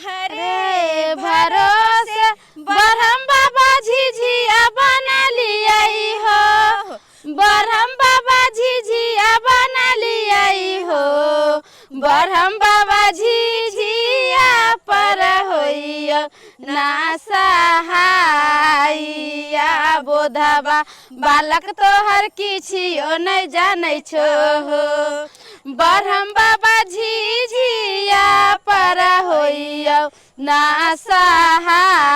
हरे भरोसे बरहम बाबा झिझिया बना लियाई हो, बरहम बाबा झिझिया बना लियाई हो, बरहम बाबा झिझिया पर होइयो ना सहाइया। बोधबा बालक तोहर किछियो नहीं जानै छो हो, बरहम बाबा झिझिया पर होइयो ना सहाइया।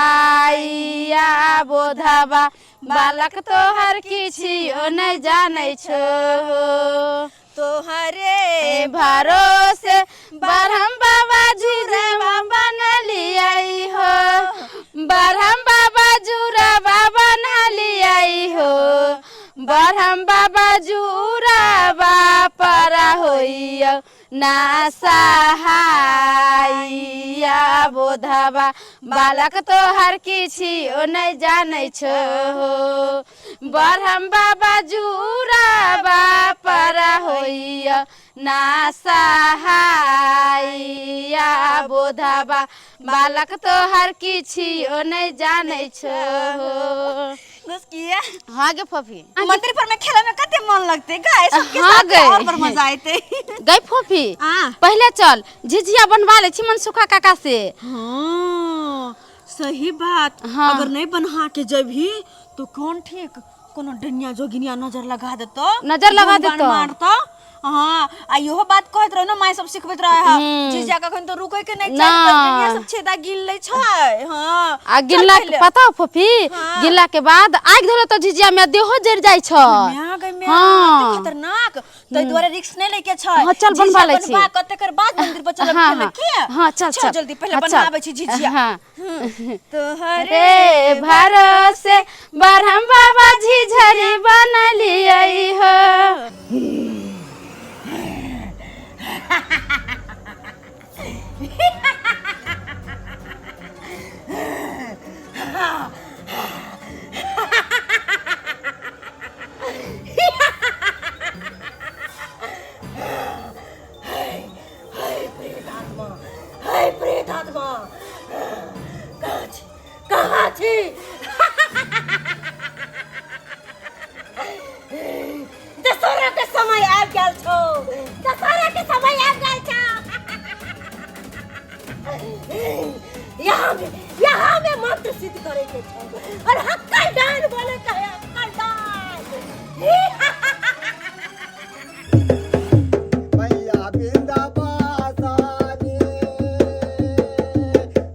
बोधबा बालक तोहर किछियो नहीं जानै छो हो, तोहरे भरोसे बरहम बाबा जुरवा बनलियाई हो, बरहम बाबा जुरवा बनलियाई हो, बरहम बाबा जुरवा पर होइयो ना सहाइया। बोधबा बालक तोहर किछियो नहीं जानै छो हो, बरहम बाबा जुरवा पर होइयो ना सहाइया। बोधबा बालक तोहर किछियो नहीं जानै छो हो। गुस्किया। हाँ गे फफी, मंदिर पर में खेले में कते मन लगते गाय सबके हाँ साथ गए। और पर मजा आते गई फफी। आ। पहले चल झिझिया बनवा ले छी मनसुखा काका से। हाँ सही बात। हाँ। अगर नहीं बना के जबही तो कौन ठीक कोनो डनिया जोगिनिया नजर लगा देतो, नजर लगा बाण देतो। मारतो। हाँ आ इहो बात कहत रहो ना, माय सब सिखबैत रहे है जीजा कखन तो रुकै के नहीं ना। चाही, डनिया सब छेदा गिन लै छै। हाँ आ चल गिनला के पहिले। पता हो फफी, हाँ। गिनला के बाद आगि धरे तो झिझिया में देहो जरि जाइ छ। म्या गई म्या, हाँ। कते खतरनाक, तै दुआरे रिस्क नहीं लेके छै। हाँ, चल झिझिया बनवा लै छी। बनवा के तकर बाद मंदिर पर चलब हाँ, खेले हाँ। के। हाँ, चल, चल। जल्दी पहले हाँ, चल। बनाबै छी झिझिया। हाँ। तोहरे रे भरोसे बरहम बाबा झिझरी बनलियै हो। हाय प्रेत आत्मा, कहाँ छी, कहाँ छी? दशहरा के समय आबि गेल छौ, दशहरा के समय आबि गेल छौ। यहाँ में मंत्र सिद्ध करे के छौ और हक्कल डान बोले के है, हक्कल डान। मैया बिंदाबासानी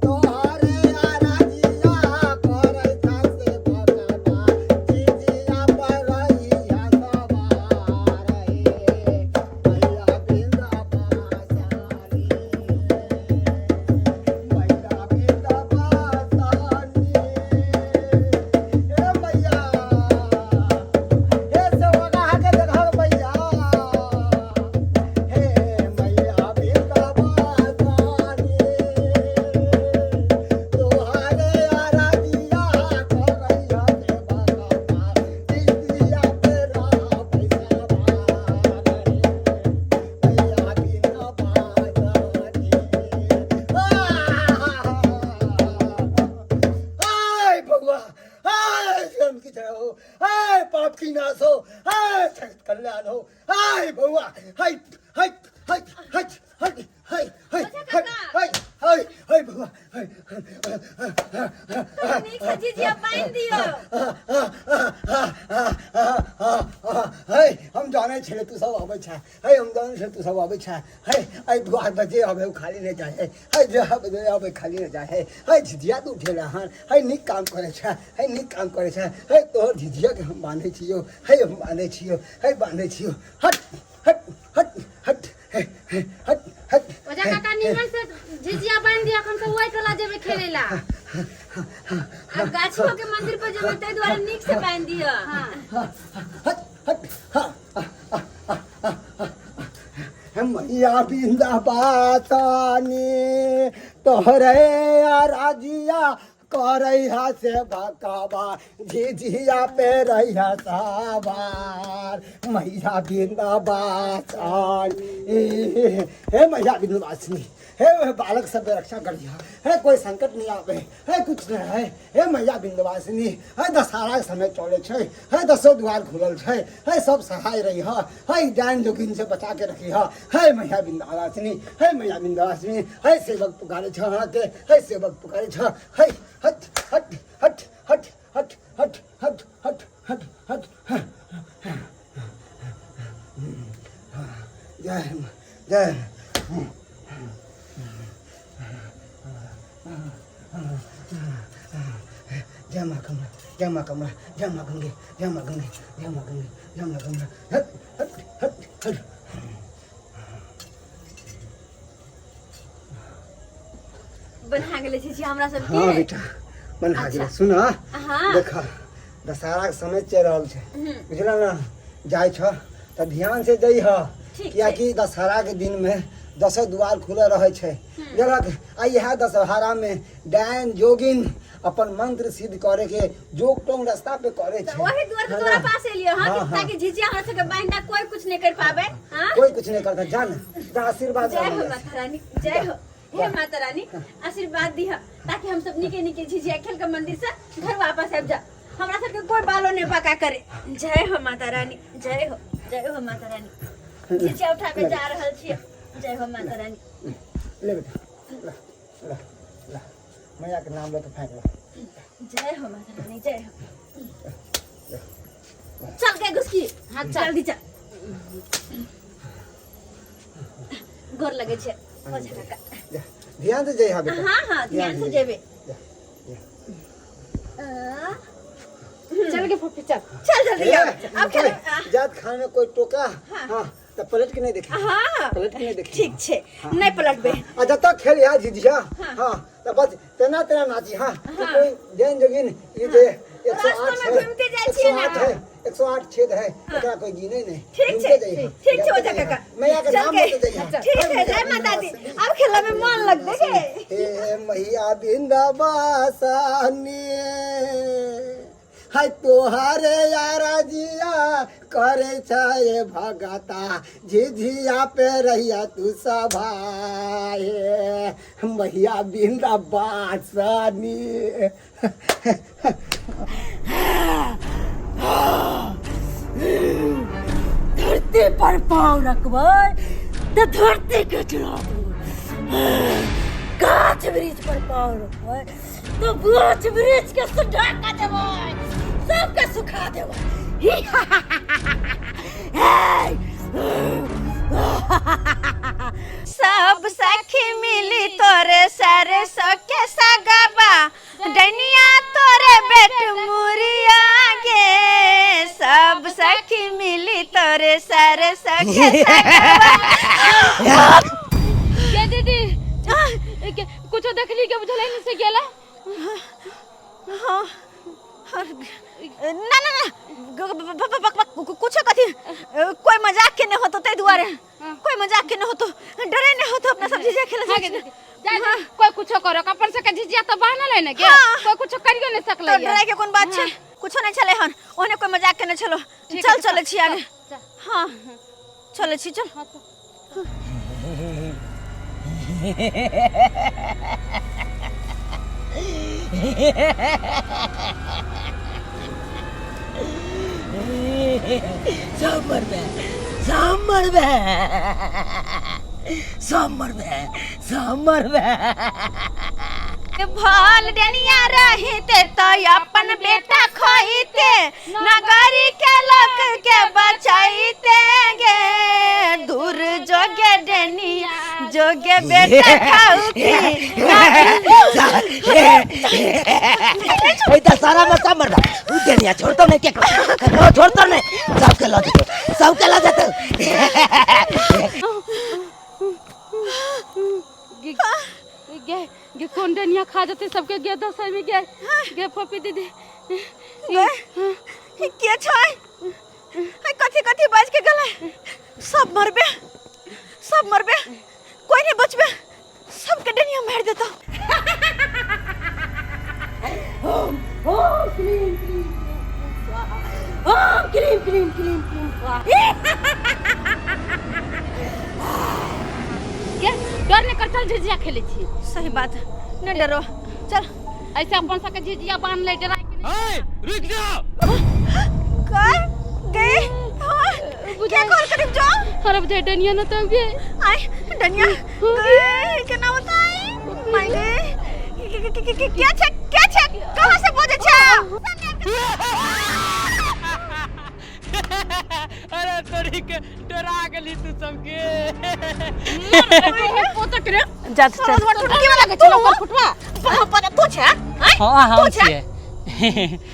तोहरे आराधिया करै से भगवा झिझिया पर रहिया सवार हे। मैया बिंदाबासानी, मैया बिंदाबासानी, हे मैया, हे सेवका के देखा मैया, हे मैया बिंदाबासानी तोहरे आराधिया करैया से भगवा झिझिया पे रहबै सवार हे। मैया बिंदाबासानी। हाय भगवा, हाय धर्म की जय हो, हाय पाप की नाश हो, हाय जगत कल्याण हो, हाय भगवा, हाय हाय हाय हाय हाय हाय हाय हाय हाय हाय हाय भगवा, हाय। नीक से झिझिया बान्हि दियौ। हे हम जानै छलै तू सब अबै छ, हे हम जानै छलै तू सब अबै छ, हे एहि द्वार पर जे अबै ओ खाली नहि जाइ है, हे जे अबै जे अबै खाली नहि जाइ है। हे झिझिया तू उठेला हन, हे नीक काम करै छ, हे नीक काम करै छ, हे तोहर झिझिया के हम बान्धै छियौ, हे हम बान्धै छियौ, हे बान्धै छियौ। हट हट हट हट, हे हे हट हट। ओझा काका निमन से झिझिया बान्हि दिअ, हम सब ओहि टोला जेबै खेलै ला। आब गाछियो के मंदिर पर जेबै ताहि दुआरे नीक से बान्हि दिअ। हाँ। हट हट। हाँ मैया बिंदाबासानी तोहरे आराधिया करैहा से भकाबा झिझिया पे रहिया साबार मैया बिंदाबासन। हे मैया बिंदवासिनी, हे बालक सब रक्षा करिहा, हे कोई संकट नहीं आवे, हे कुछ नहीं है। हे मैया बिंदवासिनी, हे दशहरा के समय चले छै, हे दसो द्वार खुलल छै, हे सब सहाय रही ह, हे डाइन जोगिन से बचा के रखी ह। हे मैया बिंदवासिनी, हे मैया बिंदवासिनी, हे सेवक पुकारे छ अहाँके, हे सेवक पुकारे छ। हे हट हट हट हट हट हट हट हट हट हट। जय जय जय माँ कमला, जय माँ कमला, जय माँ गंगे, जय माँ गंगे, जय माँ गंगे, जय माँ गंगे। हट हट हट हट। बना गेलै छी हमरा सबके। हाँ बेटा, बना गेलै। सुन। हाँ। देख, दशहरा के समय चलि रहल छै, बुझल ने? जाइ छ तऽ ध्यान से जइह, ठीक। कियाकि दशहरा के दिन में दसो द्वार खुलल रहै छै, बुझलक? आ इएह दशहरा में डायन जोगिन अपन मंत्र सिद्ध करे के जोग टोंग रास्ता पे करे तऽ छै। ओही दुआरे है तोरा ना? पास एलियो। हाँ, हाँ, कि हाँ। ताकि झिझिया हमरा सबके बांधा कोई कुछ नहीं कर पावे। हाँ, कोई कुछ नहीं करता। जान जा, आशीर्वाद जय हो ला मैया से। माता रानी, जय हो। हे माता रानी, आशीर्वाद दिह ताकि हम सब निके निके झिझिया खेल के मंदिर से घर वापस आबि जा, हमरा सबके कोई बालो नहीं पका करे। जय हो माता रानी, जय हो, जय हो माता रानी। झिझिया उठाबे जा रहल छियै। जय हो माता रानी। ले बेटा, ला ला ला, मैया के नाम लेके फेंक ला। जय हो माता रानी, जय हो। चल के घुसकी। हाँ, चल जल्दी चल। गोर लगे छै हो जा काका। जा, ध्यान से जइहा बेटा। हाँ हाँ, ध्यान से जेबे। जा, जा। चल के फूफी, चल चल जल्दी। ए, अब खेल। जात खाने में कोई टोका, हाँ, तो पलट के नहीं देखे। हाँ। पलट के नहीं देखे। ठीक छै, नहीं पलटबे। आ जब तक खेल यहाँ झिझिया, हाँ, तो बस तेना तेना नाची। हाँ, तो कोई जैन जोगिन ये जे 108 रास्ता में है, घूमते जाइ एक छियै सौ ना। आठ है, 108 छेद है, एकरा कोई गिने नहीं। ठीक घूमते छै। जइहा, ठीक छै ओझा जाते काका। जइहा। मैया के चल नाम के। लेते जइहा। ठीक है, जय माता दी। अब खेला में मन लगते के। हे मैया बिंदवासनी, हाय तोहारे यारा जिया करे छे भगता, झिझिया पे रहिया तू सभाए, मैया बिंदवासनी। धरती पर पाँव रखबै तऽ धरती के चुरा देबै, गाछ वृक्ष पर पाँव रखबै तऽ गाछ वृक्ष के सुखा कऽ देबै, सबके सुखा देबै। सब सखी मिली तोरे सारे सखे सगबा, डनिया तोरे बेट मुरिया गे। सब सखी मिली तोरे सारे सखे सगबा। के दीदी, के कुछो देखली के बुझलै नहीं से गेला? हाँ, ना ना ना, कुछो कथी, कोई मजाक के नहीं होतो, ताहि दुआरे कोई मजाक के नहीं होतो, डरे नहीं होतो। अपना सब झिझिया खेले हाँ जाइ गे छी। दीदी, जा जा, कोई कुछो करो, अपन सबके झिझिया तऽ बान्हल है ने गे। हाँ। कोई कुछो करियो नहीं सकलै। तो डराय के कोन बात छै? कुछो नहीं छलै हन ओहने, कोई मजाक के नहीं छलो। ठीक चल है, चलै छी आगे। चल। हाँ, चलै छी, चल। हाँ, चल। सब मरबे, सब मरबे, सब मरबे, सब मरबे। भल डनिया रहिते तो अपन बेटा खोइते, नगरी के लोक के बचाइते गे। दूर जोगे डनिया जोगे बेटा खाऊ की। ओइ दशहरा में सब मरबे। उ दुनिया छोड़तो नहीं, केकरो छोड़तो नहीं, सबके लऽ जेतो, सबके लऽ जेतो। गे गे गे, कोन डनिया खा जेतै सबके गे दसै में? गे गे फोपी दीदी। गे, ई के छै? है कथी कथी बाज के गेलै? सब मरबे, सब मरबे, कोई नहीं बचबे, सबके डनिया मार देता। चल झिझिया खेलै छी। सही बात है, नहीं डरो, चल। ऐसे अपन सबके झिझिया बांध ले, डराय के नहीं। ए, रुक जाओ। कर गए, हाँ, क्या कॉल करीब जाओ। अरे बुझाइ डनिया न तो गे। आय डनिया गए, केना बताई माय गे, क्या छै, क्या छै, कहाँ से बोले छै? अरे तोरी के डरा गेली तू सबके। पोतक रे। जा चल, टुटकी वाला के चलो ओकर फुटवा पर तू छै? आय हाँ, हम तू छै? छियै।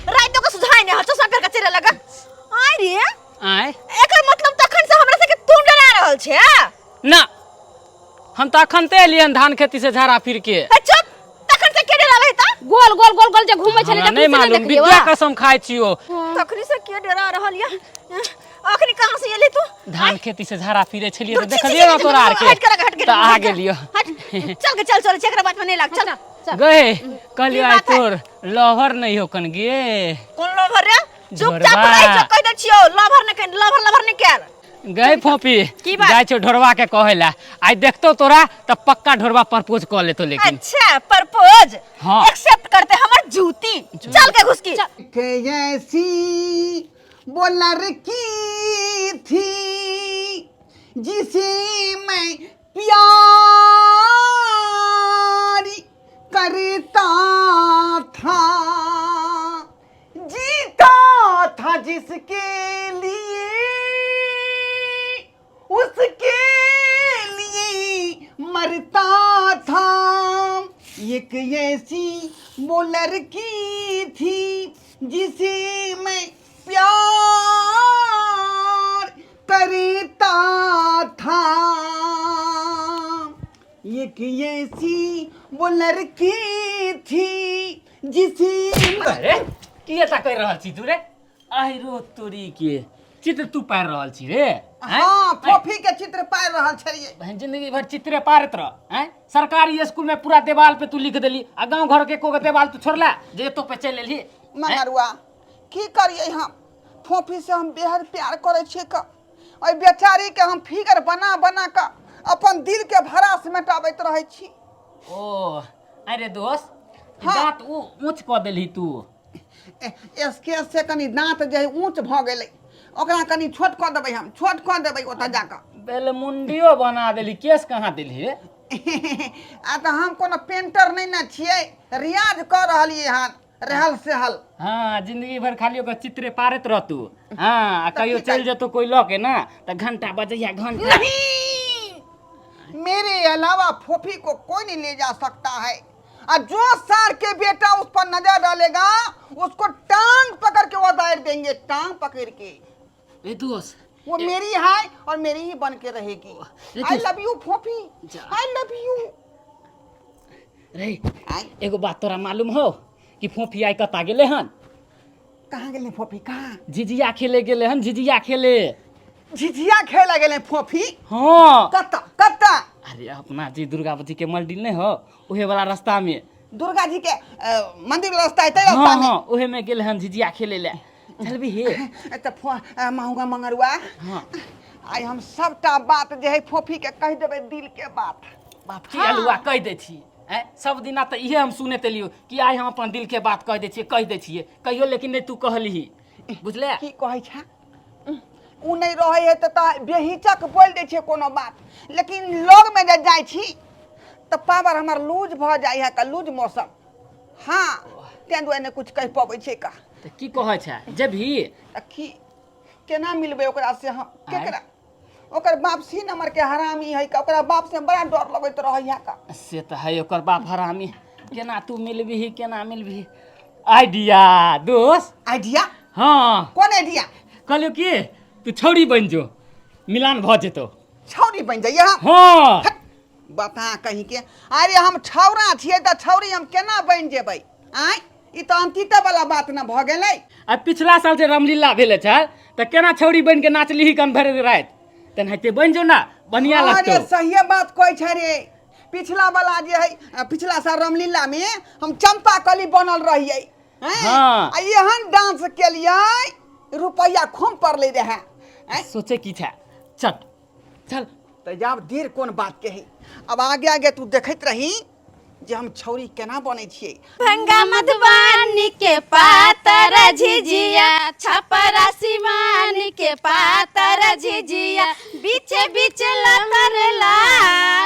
रात को सुझाय ने चश्मा पेर के चले लगा। आय रे। आय। एकर मतलब तखन से हमरा सबके तू डरा रहल छै? ना, हम तऽ अखन ते एलियन धान खेती से झाड़ा फिर के। ए चुप, तखन से के डरावे त? गोल गोल गोल गोल जे घूमै छलै। हमरा नहीं मालूम, विद्या कसम खाइ छियो। तखनी से के डरा रहल या? अखनी कहाँ से एली तू? धान खेती से झाड़ा फिरे छलियै तऽ छी, छी, देखलियै ना छी, तोरा आर के, हट कर, हट कर, तऽ आ हट कर। गेलियो। हट, चल के चल, चल एकरा बात में नहीं लाग, चल। गए कहलियो की आइ बात है? तोर लवर नहीं हो कन गे। कोन लवर रे? चुपचाप ढोरबा। रह जो, कह दे छियो लवर ने, लवर लवर ने केल। गए फोपी। की बात? जाइ छौ ढोरबा के कहै ला, आइ देखतो तोरा तऽ पक्का ढोरबा प्रपोज कऽ लेतो, लेकिन अच्छा प्रपोज? हाँ। एक्सेप्ट करते हमर जूती, चल के घुसकी। के ऐसी वो लड़की थी जिसे मैं प्यार करता था, जीता था जिसके लिए, उसके लिए मरता था। एक ऐसी वो लड़की थी जिसे मैं प्यार करता था। एक ऐसी वो लड़की थी जिसे अरे की एता कहि रहल छी तू रे? आहिरो तोरी के, चित्र तू पारि रहल छी रे? आँय? हाँ, फोफी के चित्र पारि रहल छलियै। बहन, जिंदगी भर चित्रे पारत रह। आँय, सरकारी स्कूल में पूरा देवाल पे तू लिख देली आ गांव घर के एको गो देवाल तू छोड़ला जे एतो पे चलि एलही? मंगरुआ, की करियै हम? फोफी से हम बेहद प्यार करै छियै क ओहि बेचारी के हम फिगर बना बना कऽ अपन दिल के भड़ास मेटाबैत रहै छी। ओ अरे दोस्त। हाँ। दाँत ऊ ऊँच कऽ देलही तू। स्केच से कनि दाँत जे है ऊँच भऽ गेलै, ओकरा कनि छोट कऽ देबै, हम छोट कऽ देबै ओतऽ जाकऽ। बेलमुंडियो बना देली, केस कहाँ देलही रे? आ तऽ हम कोनो पेंटर नहि ने छियै, रियाज कऽ रहलियै हन रहल सहल। हाँ, जिंदगी भर खाली ओकर चित्रे पारैत रह तू। हाँ, आ कहियो की चलि जेतौ कोई लऽ के ना तऽ घंटा बजैया घंटा। नहीं, मेरे अलावा फोफी को कोई नहीं ले जा सकता है और जो सार के बेटा उस पर नजर डालेगा उसको टांग पकड़ के वो दायर देंगे, टांग पकड़ के। ए दोस्त, वो मेरी है और मेरी ही बन के रहेगी। I love you फोफी। जा। I love you. रे, एगो बात तोरा मालूम हो कि फोफी आइ कतऽ गेलै हन? कहाँ गेलै फोफी, कहाँ? झिझिया खेले गेलै हन, झिझिया खेले। झिझिया खेले गेलै फोफी? हाँ। कतऽ, कतऽ? अरे अपना जे दुर्गा जी के मंदिर नहीं हो, उहे वाला रास्ता में। दुर्गा जी के मंदिर वाला रास्ता है रास्ता हाँ में? हाँ, उहे में गेल हन झिझिया खेले ले, चल भी हे। तऽ माहुगा मंगरुआ। हाँ। आइ हम सबटा बात जे है फोफी के कहि देबै, दिल के बात। बाप की अलुआ कहि दै छी। आँय, सब दिना तऽ इहे हम सुनैत एलियौ कि आइ हम अपन दिल के बात कहि दै छियै, कहि दै छियै कहियो, लेकिन नहि तू कहलिही, बुझले? की कहै छै, उ नहि रहै है तऽ बेहिचक बोलि दै छियै कोनो बात, लेकिन लगमे जे जाइ छी तऽ पावर हमर लूज भऽ जाइ है का, लूज मौसम। हाँ, ताहि दुआरे नहि कुछ कहि पबै छै का। तऽ की कहै छै, जेबही? तऽ की केना मिलबै ओकरा से हम? आँय? केकरा? ओकर बाप सी नंबर के हरामी है का, ओकरा बाप से बड़ा डर लगैत रहै है का। से तऽ है ओकर बाप हरामी, केना तू मिलबिही, केना मिलबिही? आइडिया दोस्त। आइडिया? हाँ। कोन आइडिया? कहलियौ कि तू छौड़ी बनि जो, मिलान भऽ जेतौ। छौड़ी बनि जाइए हम? हाँ। बता कहीं के, अरे हम छौड़ा छियै तऽ छौड़ी हम केना बनि जेबै? आँय, ई तऽ अंकिता वाला बात न भऽ गेलै। आ पिछला साल जे रामलीला भेले छै तऽ केना छौड़ी बनि के नाचलिही कन भरि राति, तेनाहिते बनि जो ना, बढ़िया अरे लगतौ। सहिए बात कहै छै रे। पिछला वाला जे है, पिछला साल रामलीला में हम चंपा कली बनल रहियै, हैं? हाँ। आ एहन डांस केलियै, रुपैआ खूब पड़लै रहै, हैं? सोचे की छै, चल चल। तऽ जाब देर कोन बात के है, अब आगे आगे तू देखैत रही जे हम छौरी केना बनै छियै। भंगा मधुबनी के पातर झिझिया, छपरा सिवान के पातर झिझिया, बीचे बीचे लतर ला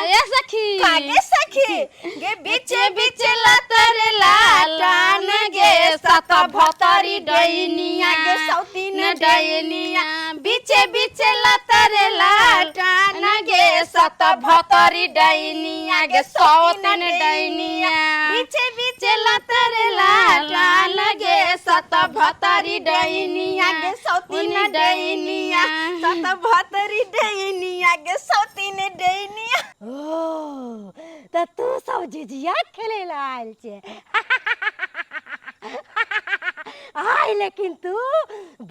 ए सखी, कागे सखी गे, बीचे बीचे लतर ला टान गे, सत भतरी डैनिया गे सौतीन न डैनिया, बीचे बीचे लतर ला टान गे, सत भतरी डैनिया गे सौतीन डैनिया, बीचे बीचे लतर ला टान गे, सत भतरी डैनिया गे सौतीन डैनिया, सत भतरी डैनिया गे सौतीन डैनिया। ओ तऽ तू सब झिझिया खेले ला आयल छे आय, लेकिन तू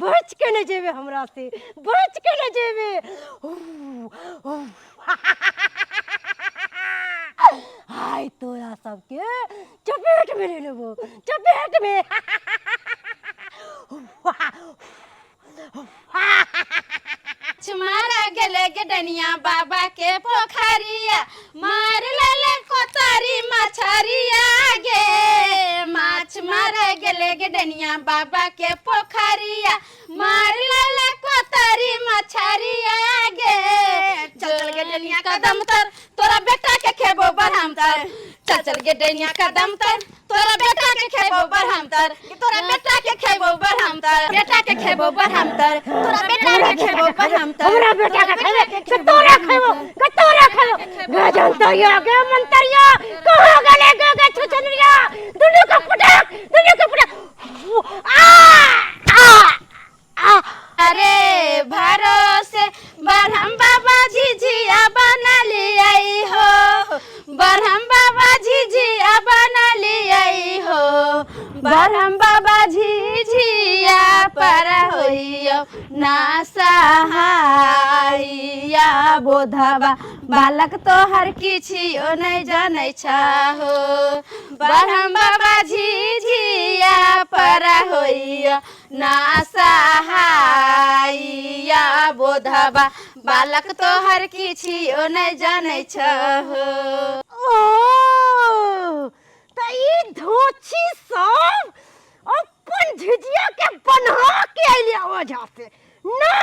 बच के नहीं जेबे, हमरा से बच के नहीं जेबे। आय तोरा सबके चपेट में ले लेबो, चपेट में। मारा गेले गे डनिया बाबा के पोखरिया, मार लेले कोतारी मछरिया गे, माछ मारे गेले गे डनिया बाबा के पोखरिया, मार लेले कोतारी मछरिया गे। चल चल गे डनिया कदम तर, तोरा बेटा के खेबो बरहम तर, चल चल गे डनिया कदम तर, तोरा बेटा के खेबो बरहम तर, तोरा बेटा के खेबो बरहम तर, बेटा के खेबो बरहम तर, तोरा बेटा के खेबो बरहम तर, हमरा बेटा के खेबे के तोरा खेबो के तोरा खेबो। गजंतरिया गे मंतरिया कहाँ गेले गे गे छुछनरिया, दुनू के पटक, दुनू के पटक। आ आ आ अरे भरोसे बरहम बाबा झिझिया बना लियाई हो, बरहम बाबा झिझिया बना लियाई हो, बरहम बाबा झिझिया पर होइयो ना सहाइया, बोधबा बालक तोहर किछियो नहीं जानै छहो, बरहम बाबा झिझिया पर होइयो ना सहाइया, बोधबा बालक तोहर किछियो नहीं जानै छहो। ओ त ई धोछी सब अपन झिझिया के बन्हा के अइले ओझा से ना,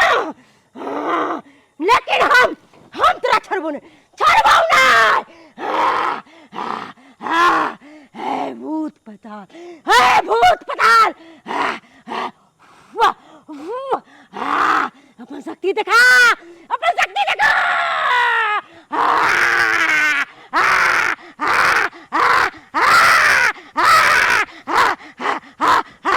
हाँ, लेकिन हम तोरा छोड़बो नहीं, छोड़बो नहीं। हे भूत पताल, हे भूत पताल, वाह, वाह, अपन शक्ति देखा, अपन शक्ति देखा। आ, आ, आ, आ, आ, आ, आ, आ,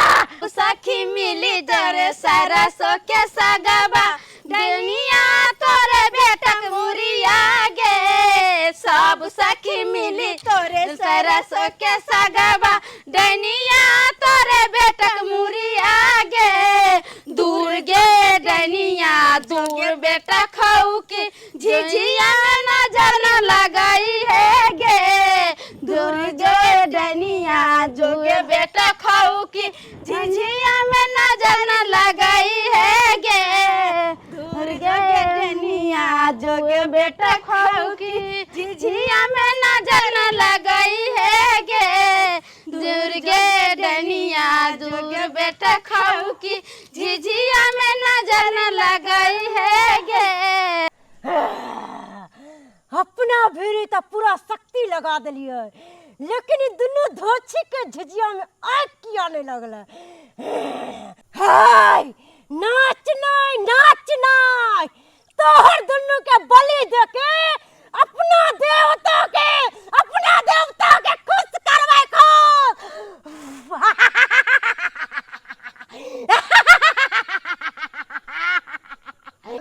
सखी मिली जरे सरसो के सगबा, डनिया तोरे बेटक मुरिया गे, सब सखी मिली तोरे सरसो के सगबा, डनिया तोरे बेटक मुरिया गे, दूर गे डनिया दूर बेटा खाऊ के झिझिया नजर न लगाई है गे, दूर गे डनिया जोगे बेटा खाऊ की झिझिया में नजर न लगाई है गे, दूर गे डनिया जोगे बेटा खाऊ की झिझिया में नजर न लगाई है गे, दूर गे डनिया जोगे बेटा खाऊ की झिझिया में नजर न लगाई है गे। अपना भीड़ त पूरा शक्ति लगा दिलियै, लेकिन ई दुनू धोछी के झिझिया में आग किया नहीं लगल। हाय नाच नाय, नाच नाय, तोहर दुनू के बलि दे के अपना देवता के, अपना देवता के खुश करबै खो।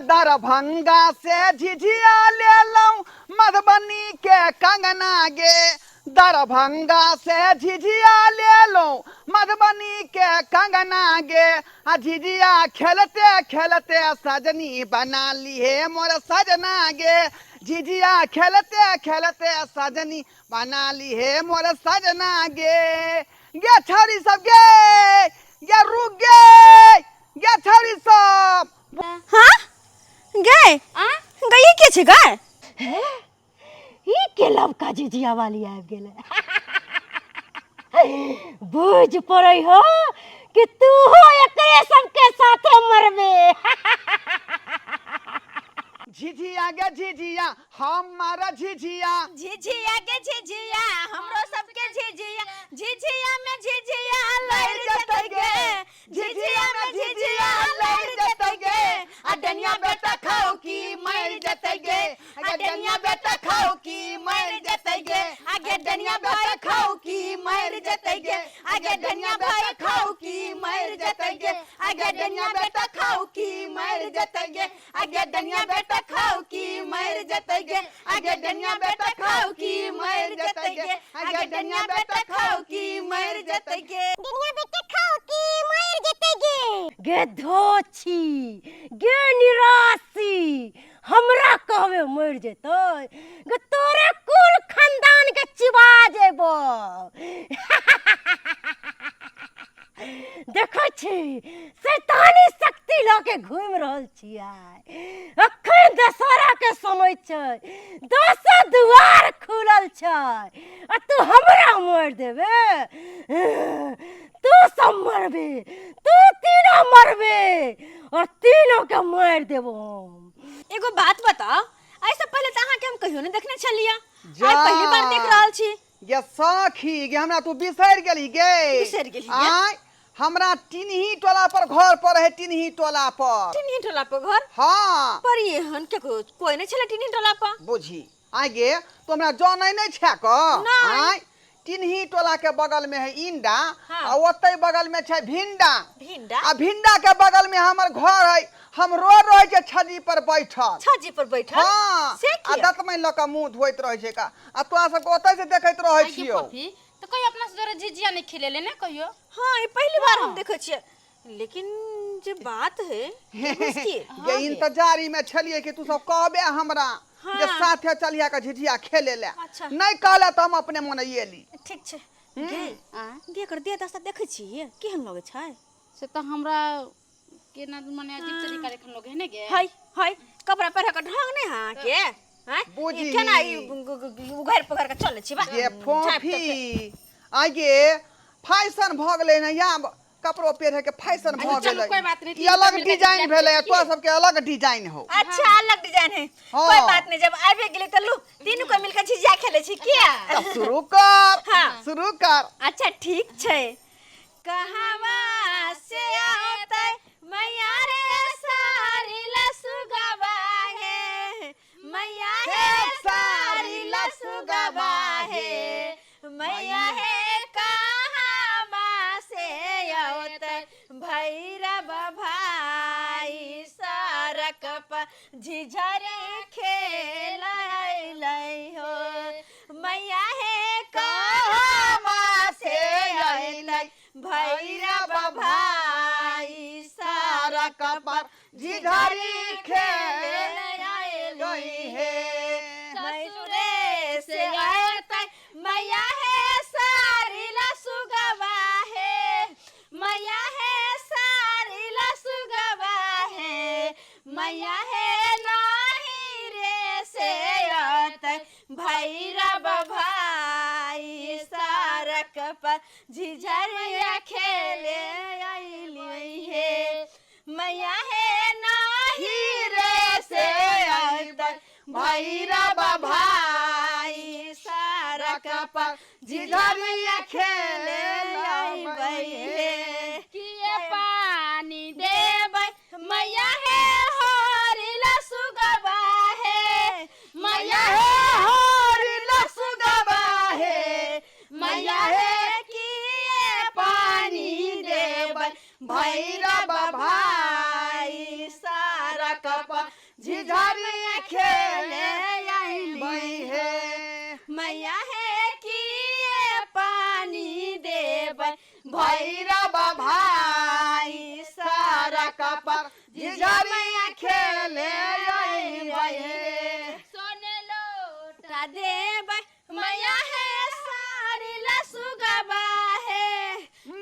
दरभंगा से झिझिया लेलहुँ मधुबनी के कंगना गे, दरभंगा से झिझिया लेलहुँ मधुबनी के कंगना गे, आ झिझिया खेलते खेलते सजनी बना लिहे मोर सजना गे, झिझिया खेलते खेलते सजनी बना लिहे मोर सजना गे। गे छौरी सब गे, गे रुक गे, गे छौरी सब। हाँ गए गई के छे गए? हे ई के लवका झिझिया वाली आबि गेलै। बुझ पड़ै हो कि तू हो एकरे सबके साथे मरबे। झिझिया गे झिझिया, हमारा झिझिया। झिझिया के झिझिया, हमरो सबके झिझिया। झिझिया में झिझिया लड़ जतै गे, झिझिया में झिझिया लड़ जतै गे। आ डनिया बेटा खाओ की मर जतै गे, आ डनिया बेटा खाओ की मर जतै गे, आगे डनिया बेटा खाओ की मर जतै गे, आगे डनिया बेटा खाओ की मर जतै गे, आगे डनिया बेटा खाओ की मर जतै गे, आगे डनिया बेटा खाओ की मर जतै गे, आगे डनिया बेटा खाओ की मर जतै गे, आगे डनिया बेटा खाओ की मर जतै गे। डनिया बेटा खाओ की मर जतै गे। गे धोछी गे निराशी, हमरा कहबे मर जेतै गे, तोरे कुल खानदान के चिबा जेबो। देखै छी शैतानी शक्ति लऽ के घूमि रहल छियै। अखन दशहरा के समय छै, दसो दुआर खुलल छै आ तू हमरा मारि देबे? तू सब मरबे, तू तीनों मरबे और तीनों के मारि देबो हम। एगो बात बताओ, एहिसँ पहिले तऽ अहाँके हम कहियो नहि देखने छलियै, आइ पहिली बार देख रहल छी। गे सखी गे, हमरा तू बिसरि गेली गे? बिसरि गेली गे। आय, हमरा टिनही टोला पर घर पर है, टिनही टोला पर। टिनही टोला पर घर? हाँ। पर एहन के कोई नहि छलै टिनही टोला पर। बुझी आय गे, तू हमरा जानै नहि छै क? नहि। आय, टिनही टोला के बगल में है इंडा। हाँ। आ ओतै बगल में छै भिंडा। भिंडा? आ भिंडा के बगल में हमर घर है। हम रोज रहै छै छज्जी पर बैठल। छज्जी पर बैठल? हाँ। से आ किया? दतमनि लऽ कऽ मुंह धोइत रहै छै का, आ तोरा सबके ओतै से देखैत रहै आइ गे छियौ। फोफी, तऽ कहियो अपना से जोरे झिझिया नहि खेलेले ने कहियो? हाँ, ई पहिली बार हम देखै छियै, लेकिन जे बात है मुश्किल। गे इंतजारी में छलियै कि तू सब कहबे हमरा जे साथे चलिया के झिझिया खेले ले। अच्छा। नहि कहले तऽ हम अपने मोने एली। ठीक छै गे। गे, एकर देह दशा देखै छियै केहन लगै छै? से तऽ हमरा केना मने अजीब तरीका देखन लगे है ने गे। हाय हाय, कपड़ा पहिर के ढंग नहि है अहाँके? हैं? बुझी। ई केना ई उघारि पघारि के चलै छी बा? गे फोफी, आइ गे फैशन भऽ गेलै ने, या कपड़ो पहिरे के फैशन भऽ अच्छा, चलू, गेलै। कोई बात नहीं, ई अलग मिलके डिजाइन झिझिया भेलै, खेलै तोरा सबके अलग डिजाइन हो। अच्छा, अलग डिजाइन है। हाँ। कोई बात नहीं, जब आबि गेलै तऽ लू तीनू को मिलके झिझिया खेलै छी किया? तऽ शुरू कर। हाँ। शुरू कर। अच्छा ठीक छै। कहवा से औतै मैया रे सारी लसुगवा हे, मैया हे सारी लसुगवा हे, मैया हे कहवा से औतै भैरव भाई सड़क पर झिझरी खेलै हो, मैया हे कहवा से अइलै भैरव भाई सड़क पर झिझरी खेल खेलै गई हे। ससुरे से अइतै मैया हे सारी लसुगवा हे, मैया हे सारी लसुगवा हे, मैया हे नाही रे से अइतै भैरव भाई सड़क पर झिझरिया खेले अइली हे, मैया हे नाही रे से अइतै भैरव भाई सड़क पर झिझरिया खेले अइबै हे। किए पानी देबै मैया हे हरि लसुगवा हे, मैया हे हरि लसुगवा हे, मैया हे किए पानी देबै भैरव भाई सड़क पर झिझरिया खेले खेले अइली हे। मैया हे किए पानी देबै भैरव भाई सड़क पर झिझरिया खेले अइबै हे। सोने लोटा लोटा देबै मैया हे सारी लसुगवा हे,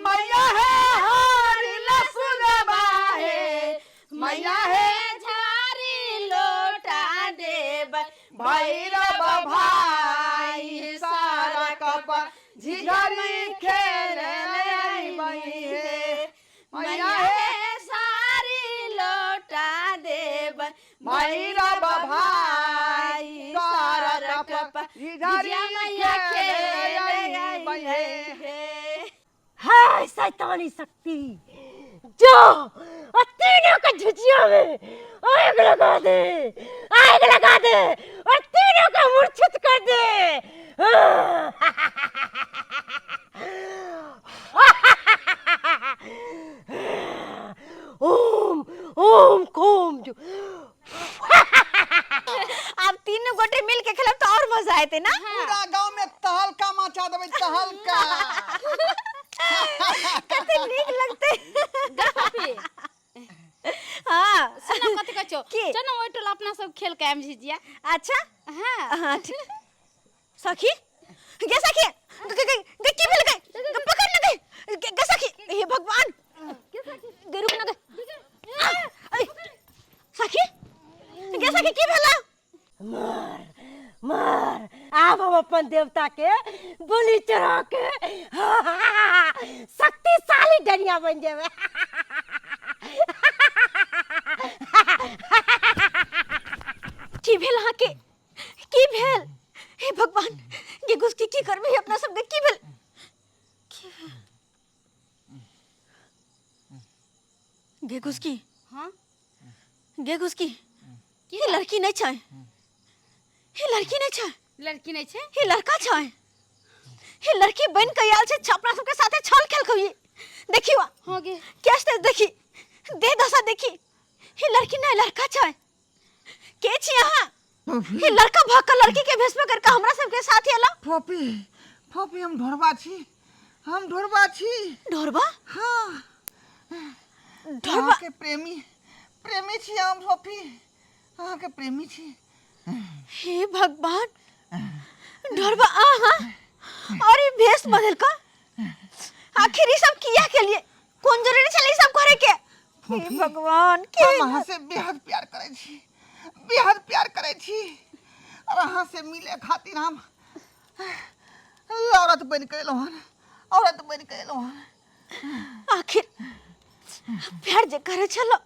मैया हे हरि लसुगवा हे, मैया हे झारी लोटा देबै भैरव भाई भैरव भाई सड़क पर झिझरी खेले अइबै हे। हाय शैतानी शक्ति, जो और तीनों का झुझिया में आग लगा दे, आग लगा दे और तीनों का मूर्छित कर दे। ओम ओम कोम जो। आब तीनों गोटे मिल के खेलब तो और मजा आते ना। पूरा गांव में तहलका मचा देबै, तहलका। कते नीक लगते। गफाफी। हाँ। सुन कथि कहै छौ? की? चल ना ओहि टोला अपना सब खेल के आएब झिझिया। अच्छा। हाँ। हाँ ठीक। सखी गे सखी, गे गे गे की भेल गे? गे पकड़ न गे, गे गे सखी, हे भगवान, गे रुक न गे। आ, ऐ, सखी गे सखी की भेला? मार मार, आब हम अपन देवता के बलि चढ़ा के शक्तिशाली डनिया बन जेबै। की भेल अहाँ के? की भेल? हे भगवान, गे घुसकी की करबै अपना सबके? की भेल? की भेल गे घुसकी? हाँ। गे घुसकी, ई लड़की नहीं छै, ई लड़की नहीं छै। लड़की नहीं छै? ई लड़का छै। ई लड़की बन के आयल छै अपना सबके साथे छल खेल के। देखियो। हाँ गे। कैसे देखी दे दशा देखी, ई लड़की नहीं लड़का छै। के छी अहाँ? ई लड़का भाग के लड़की के भेष में करके हमरा सबके साथ एला। फोपी फोपी, हम ढोरबा छी, हम ढोरबा छी। ढोरबा? हाँ। ढोरबा? अहाँके प्रेमी, प्रेमी छी हम फोपी, अहाँके प्रेमी छी। हे भगवान, ढोरबा अहाँ और ई भेष बदल का आखिर ई सब किया के लिए? कोन जरूरी छलै ई सब करे के? हे भगवान, के हम अहाँ से बेहद प्यार करै छी, बेहद प्यार करै छी और अहाँ से मिले खातिर हम औरत बनि के एलहुँ हन, औरत बनि के एलहुँ हन। आखिर प्यार जे करे छलो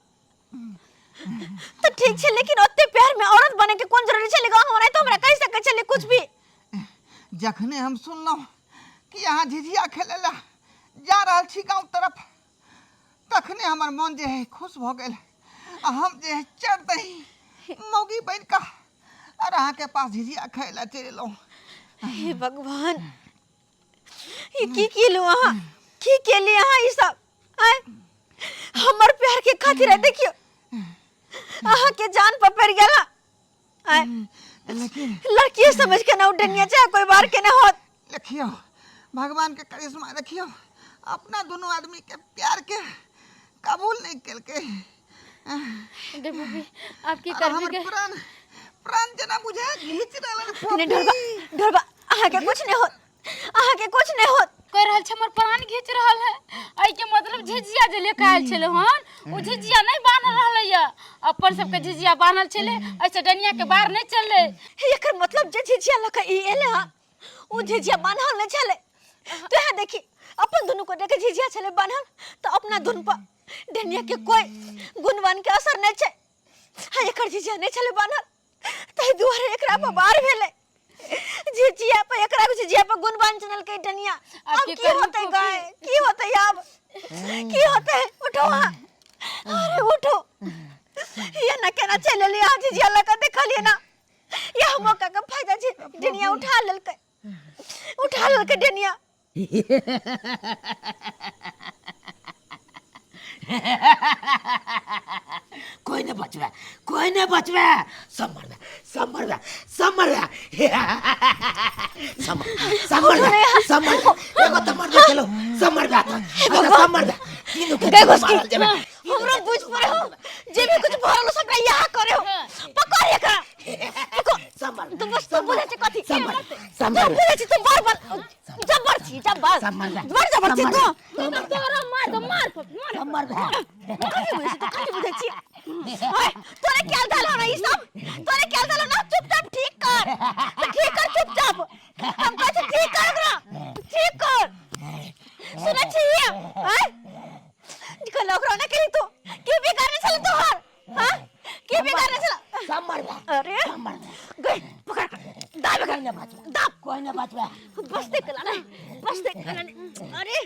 तो ठीक छै, लेकिन ओते प्यार में औरत बने के कोन जरूरी छलै? गाँव हमरा तो हमरा कहि सकै छलै कुछ भी। जखने हम सुनलहुँ कि अहाँ झिझिया खेलै लए जा रहल छी गाँव तरफ, तखने हमर मन जे है खुश भऽ गेल आ हम जे है चढ़ दही मौगी बनि कऽ और अहाँके पास झिझिया खाय लए चलि एलहुँ। हे भगवान, ई की केलहुँ अहाँ? की केली अहाँ ई सब? आँय, हमर प्यार के खातिर है, देखियो अहाँ के जान पर पड़ गेल। आँय, लेकिन लड़की समझ के ना उडनिया चाहे कोई बार के ना होत। देखियो भगवान के करिश्मा देखियो, अपना दोनों आदमी के प्यार के कबूल नहीं केलके। गे फूफी, आब की और करबी हमर गे? प्राण प्राण जेना बुझे घीच रहल हन। नहीं ढोरबा, ढोरबा अहाँ के कुछ नहीं होत, अहाँ के कुछ नहीं होत। कहि रहल छै हमर प्राण घीच रहल है, एहि के मतलब झिझिया जे लेके आयल छलै हन ओ झिझिया नहि बान्हल रहलै या। अपन सबके झिझिया बान्हल छलै, एहिसँ डनिया के बाहर नहि चललै। एकर मतलब जे झिझिया लऽ के ई एलै हँ ओ झिझिया बान्हल नहि छलै। तो यहाँ देखी अपन दुनू गोटे के झिझिया छलै बान्हल, तो अपना दुनू पर डनिया के कोई गुणवान के असर नहि छै। हाँ, एकर झिझिया नहि छलै बान्हल, ताहि दुआरे एकरा पर बार भेलै। झिझिया पर एकरा झिझिया पर गुणवान चललकै डनिया। आब अब की की करबी होतै फूफी? गाय? की होतै आब? की होतै? उठो अहाँ, अरे उठो। ये ना केना चलि एलियै अहाँ झिझिया लऽ कऽ? देखलियै ना, यह मौका के फायदा छै डनिया उठा लेलकै, उठा लेलकै डनिया। कोई नहीं बचवे, कोई नहीं बचवे, सब मरवे, सब मरवे, सब मरवे, सब सब मरवे, सब मरवे। एगो तो मरवे चलो, सब मरवे आता, सब मरवे। तीनों के गए घुसकी। मारल जेबे। हमरो बुझ पड़े हो जे भी कुछ भरल सबटा यहाँ करे हो। पकड़ एकरा, पकड़। सब मरवे। तू बस तू बुझे छै कथी? सब मरवे, सब तू मरवे। बुझे छै तू बड़ बड़ जबर छी, जबर सब मरवे। बड़ जबर छी तू। तोरा मार दो, मार फूफी, मार। सब मरवे। कथी बुझे छी तू? कथी बुझे छी? ओए, तोरे क्या दाल हो ई सब? तोरे क्या दाल ना? चुपचाप ठीक कर, तो ठीक कर चुपचाप। हम कहै छी ठीक कर ओकरा, ठीक कर। सुनै छी? आय निकल ओकरा ना कही तू की बिगाड़ने छल तोहर? हां, की बिगाड़ने छल? बचबे। बसते कला नहीं, बसते कला नहीं। अरे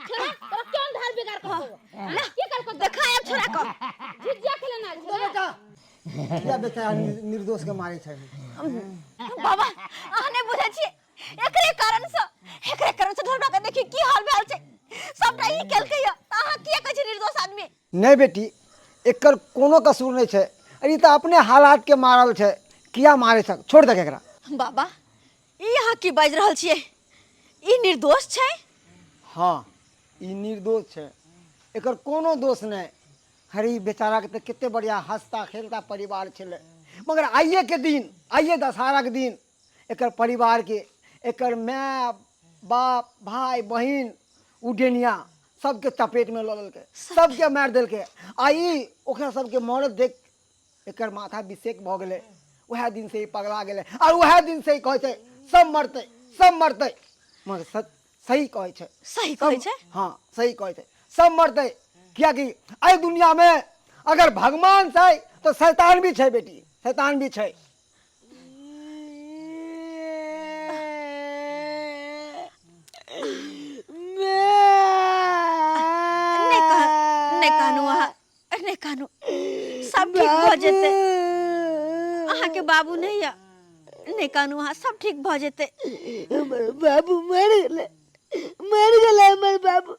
छोरा तोरा केहन धार बेगार कर ना की कर को देखा आब छोरा को झिझिया खेले ना आयल बेटा किया बेटा निर्दोष के मारे छै? बाबा, अहाँ नहि बुझै छियै, एकरे कारण से, एकरे कारण से ढोलबा के देखी की हाल भेल छै। सबटा ई केलकै या तऽ अहाँ किया कहै छियै निर्दोष आदमी? नहि बेटी, एकर कोनो कसूर नहि छै। अरे ई तऽ अपने हालात के मारल छै, किया मारे छै? छोड़ दे एकरा। बाबा, ई अहाँ की बाजि रहल छियै? ई निर्दोष छै? हाँ, ई निर्दोष छै, एकर कोनो दोष नहि। अरे ई बेचाराके तऽ कते बढ़िया हँसता खेलता परिवार छलै, मगर आइए के दिन, आइए दशहराके दिन एकर परिवारके, एकर माय बाप भाय बहिन उडेनिया सबके चपेटमे लऽ लेलकै, सबके मारि देलकै। आ ई ओकरा सबके मरत देख एकर माथा बिसेक भऽ गेलै। वएह दिन से ई पगला गेलै और वएह दिन से ई कहै छै सब मरतै, सब मरतै। मगर सच सही कहै छै। सही कहै छै? हाँ, सही कहै छै, सब मरतै। कियाकि एहि दुनिया में अगर भगवान छै तो शैतान भी छै बेटी, शैतान भी छै। नहि कह, नहि कानू अहाँ, नहि कानू, सब ठीक भऽ जेतै। अहाँके बाबू नहि यऽ, नहि कानू अहाँ, सब ठीक भऽ जेतै। हमर बाबू मरि गेलै, मरि गेलै हमर बाबू।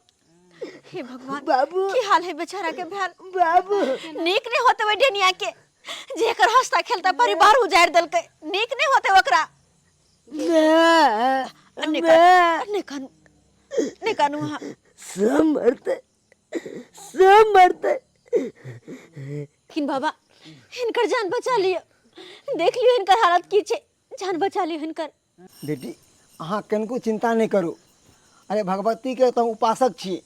हे भगवान, बाबू की हाल है बेचारा के भेल? बाबू नीक नहि होते ओहि डेनिया के जे एकर हंसता खेलता परिवार उजाड़ि देलकै। नीक नहि होते ओकरा। माय, नहि माय। कानू, नहि कानू, नहि कानू अहाँ। सब मरतै, सब मरतै। लेकिन बाबा, हिनकर जान बचा लिअ। देख लियौ हिनकर हालत की छै, जान बचा लियौ हिनकर। बेटी, अहाँ कनिको चिंता नहि करू। अरे भगवतीके तऽ उपासक छी,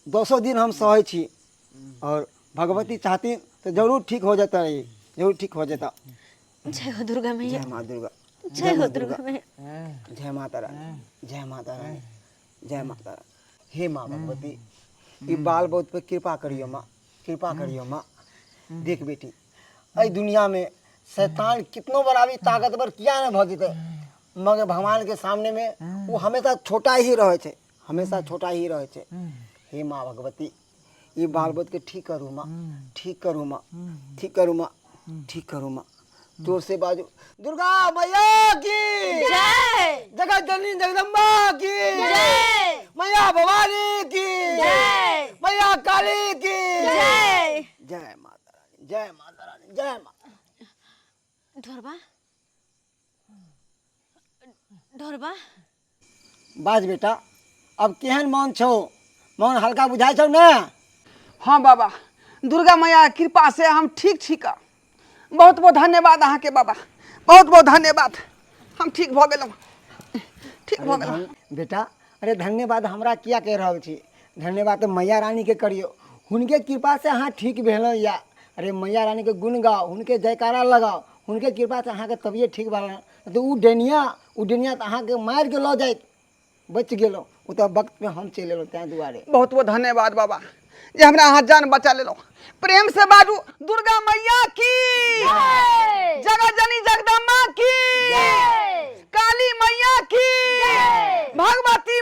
10 दिन हम सहै छी और भगवती चाहती तऽ जरूर ठीक हो जेता, ई जरूर ठीक हो जेता। जय हो दुर्गा मैया। जय माँ दुर्गा। जय हो दुर्गा मैया। जय माता रानी, जय माता रानी, जय माता रानी। हे माँ भगवती, ई बाल बोध पे कृपा करियो माँ, कृपा करियो माँ। देख बेटी, एहि दुनिया में शैतान कितनो बड़ा भी ताकतवर किया ने भऽ जेतै, मगर भगवान के सामने में वो हमेशा छोटा ही रहै छै, हमेशा छोटा ही रहै छै। हे माँ भगवती, ई बाल बोध के ठीक करू माँ, ठीक करू माँ, ठीक करू माँ, ठीक करू माँ। जोर से बाजू दुर्गा मैया की जय, जगत जननी जगदम्बा की जय, मैया भवानी की जय, मैया काली की जय। जय माता रानी, जय माता रानी, जय माता। ढोरबा, ढोरबा। बाज बेटा, अब केहन मन छौ? मन हल्का बुझाइ छौ ने? हाँ बाबा, दुर्गा मैया के कृपा से हम ठीक छी का। बहुत बहुत धन्यवाद अहाँके बाबा, बहुत बहुत धन्यवाद। हम ठीक भऽ गेलहुँ, ठीक भऽ गेलहुँ। बेटा, अरे धन्यवाद हमरा किया कहि रहल छी? धन्यवाद तऽ मैया रानी के करियौ, हुनके कृपा से अहाँ ठीक भेलहुँ या। अरे मैया रानी के गुण गाओ, हुनके जयकारा लगाओ, हुनके कृपा से अहाँके तबियत ठीक भेल। तऽ उ डैनिया, उ डैनिया तऽ अहाँके मारि के लऽ जाइत, बचि गेलहुँ ओ तऽ वक्तमे हम चलि एलहुँ ताहि दुआरे। बहुत बहुत धन्यवाद बाबा जे हमरा अहाँ जान बचा लेलहुँ। प्रेम से बाजू दुर्गा मैया की जगत जननी जगदम्बा की, काली मैया की, भगवती